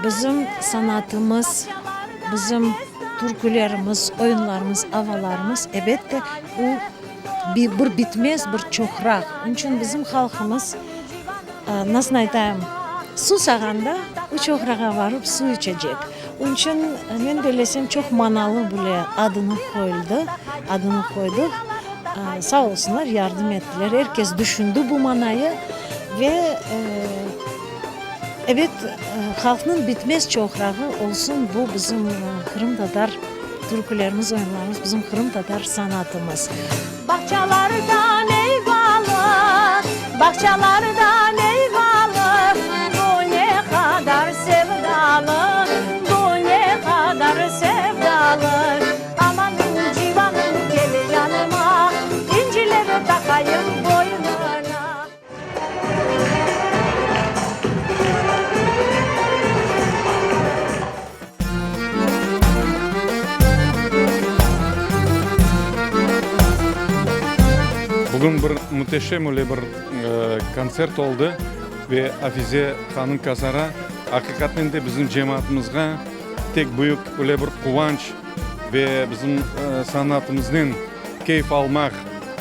Bizim sanatımız, bizim türkülerimiz, oyunlarımız, avalarımız, ebette, o bir bitmez bir çoqraq. Onıñ içün bizim halqımız, nasıl aytayım, susağanda o çoqrağa barıp suv içecek. Onıñ içün, men bellesem, çoq manalı bile adını qoyuldı, adını qoydıq. Sağ olsunlar, yardım ettiler. Er kes düşündi bu manayı ve, ebet, halqnıñ bitmez çoqrağı olsun bu bizim qırımtatar türkülerimiz, oyunlarımız, bizim qırımtatar sanatımız. Bağçalarda meyvalı, bağçalarda meyvalı, Bu ne qadar sevdalı, bu ne qadar sevdalı. Amanım, civanım, kel yanıma, İnciler taqayım boynuna. Bugün bir müteşem öyle bir kontsert oldı ve Afize hanım Kazara aqiqatnen de bizim cemaatımızğa tek büyük öyle bir quvanç ve bizim sanatımıznen keyf almaq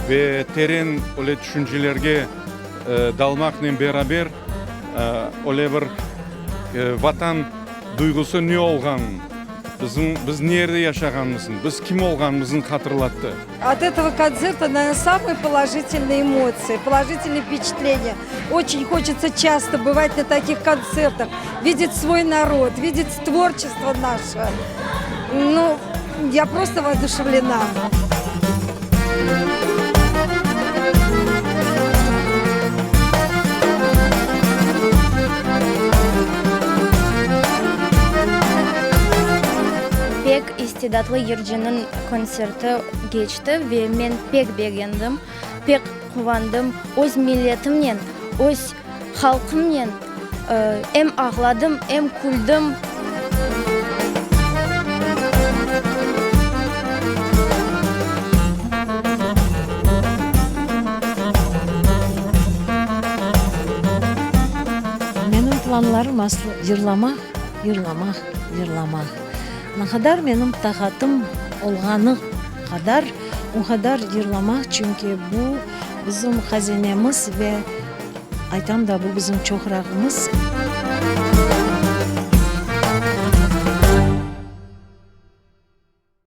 ve teren öyle tüşüncelerge dalmaqnen beraber öyle bir Vatan duyğusı ne olğanın, bizim biz nerde yaşağanımıznı, biz kim olğanımıznı hatırlattı. Ot этого kontserta, naverno, samые polojitelnıye emotsiyi, polojitelnıye vpeçetleniya. Oçen hoçetsa çasto bıvat na takih kontsertah, videt svoy narod, videt tvorçestvo naşe. Nu, ya prosto vooduşevlena. Pek istidatlı yırcınıñ kontserti keçti ve men pek begendim, pek quvandım. Öz milletimnen, öz halqımnen em ağladım, em küldim. Menim planlarım aslı yırlamaq, yırlamaq, yırlamaq. Naqadar menim taqatım olğanı qadar, o qadar yırlamaq, çünki bu bizim hazinemiz ve, aytam da, bu bizim çoqrağımız.